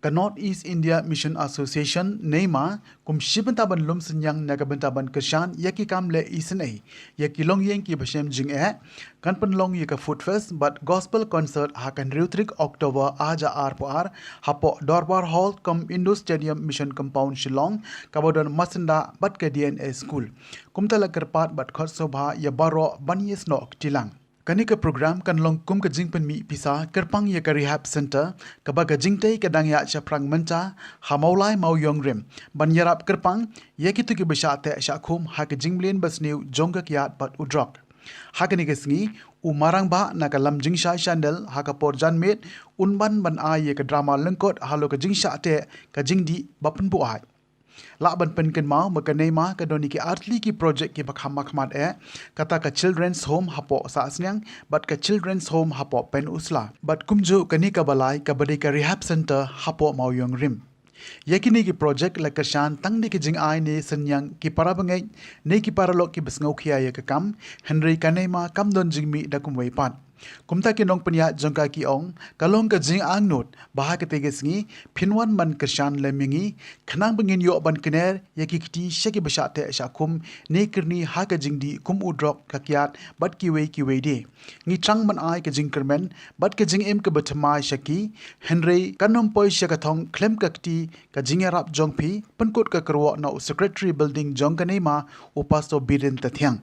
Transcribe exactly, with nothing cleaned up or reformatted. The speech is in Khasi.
Ka North East India Mission Association, neima, kum shi bynta ban lum synñiang na ka bynta ban kyrshan ïa ki kam leh isynei ïa ki longïing kiba shem jingeh, kan pynlong ïa ka Food Fest bad Gospel Concert ha ka hynriew tarik October ar hajar arphew ar hapoh Dorbar Hall cum Indoor Stadium, Mission Compound, Shillong, kaba don masyndah bad ka D N A School. Kumta la kyrpad bad khot sngewbha ïa baroh ban ïasnoh kti lang. Kane ka program kan long kum ka jingpynmih pisa kyrpang ïa ka Rehab Centre, kaba ka jingtei ka dang ïaid shaphrang mynta ha Mawlai Mawiong Rim, ban ïarap kyrpang ïa kito kiba shah teh shah khum ha ka jingmlien basniew jong ka kiad bad u drok. Ha kane ka sngi, u Marangbah na ka Lam Jingshai Shandel ha ka por janmiet un wan ban ai ïa ka drama lyngkot halor ka jingshah teh, ka jingdih ba pynbuaid. Lah ban pynkynmaw ba ka neima ka don ïa ki artylli ki projek kiba kham makhmat eh, kata ka Children's Home hapoh Sahsniang bad ka Children's Home hapoh Pynursla, bad kumjuh kane kaba lai kaba dei ka Rehab Centre hapoh Mawiong Rim. Ïa kine ki projek la kyrshan tang da ka jingai ne synñiang ki para bangeit ne ki paralok kiba sngewkhia ïa ka kam, hynrei ka neima kam don jingmih da kumwei pat. Kumta ki nongpynïaid jong ka ki ong, ka long ka jingangnud ba ha katei ka sngi phin wan ban kyrshan lem ïa ngi, khnang ba ngin ïoh ban kner ïa ki kti sha kiba shah teh shah khum ne kyrni ha ka jingdih kum u drok, ka kiad bad kiwei kiwei de. Ngi thrang ban ai ka jingkyrmen bad ka jingim kaba thymmai sha ki, hynrei kan ym poi sha ka thong khlem ka kti ka jingïarap jong phi, pynkut ka kyrwoh na u Secretary Building jong ka neima, u Pastor Biren Tathiang.